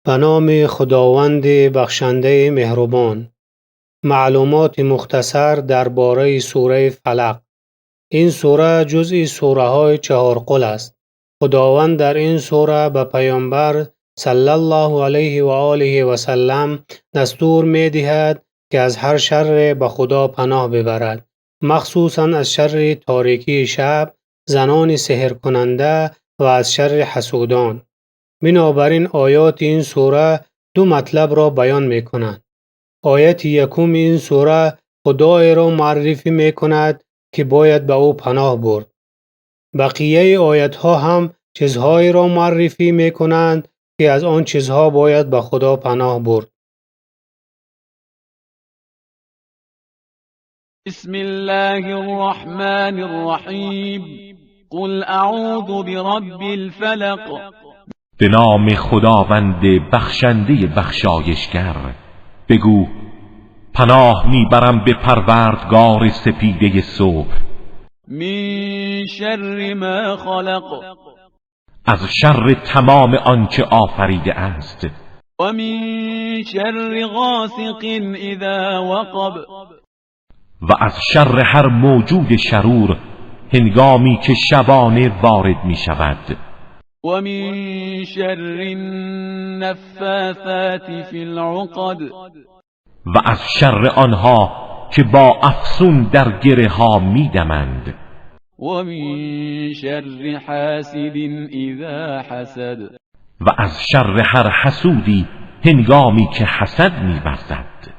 Ба номи Худованди бахшандаи меҳрубон. Маълумоти мухтасар дар бораи сураи Фалақ. Ин сура ҷузъи сураҳои чаҳорқул аст. Худованд дар ин сура ба Паёмбар саллаллоҳу алайҳи ва олиҳи васаллам дастур медиҳад, ки аз ҳар шарре ба Худо паноҳ бибарад, махсусан аз шарри торикии шаб, занони сеҳркунанда ва аз шарри ҳасудон. Бинобар ин оёти ин сура ду матлабро баён мекунанд. Ояти якуми ин сура Худоеро муаррифӣ мекунад, ки бояд ба ӯ паноҳ бурд. Бақияи оятҳо ҳам чизҳоеро муаррифӣ мекунанд, ки аз он чизҳо бояд ба Худо паноҳ бурд. بسم الله الرحمن الرحیم. قل اعوذ برب الفلق. به نام خداوند بخشنده بخشایشگر. بگو پناه میبرم به پروردگار سپیده صبح. من شر ما خلق. از شر تمام آنچه آفریده است. و من شر غاسق اذا وقب. و از شر هر موجود شرور هنگامی که شبانه وارد می شود. و من شر النفاثات فی العقد. و از شر آنها که با افسون در گره ها می دمند. و من شر حاسد اذا حسد. و از شر هر حسودی هنگامی که حسد می ورزد.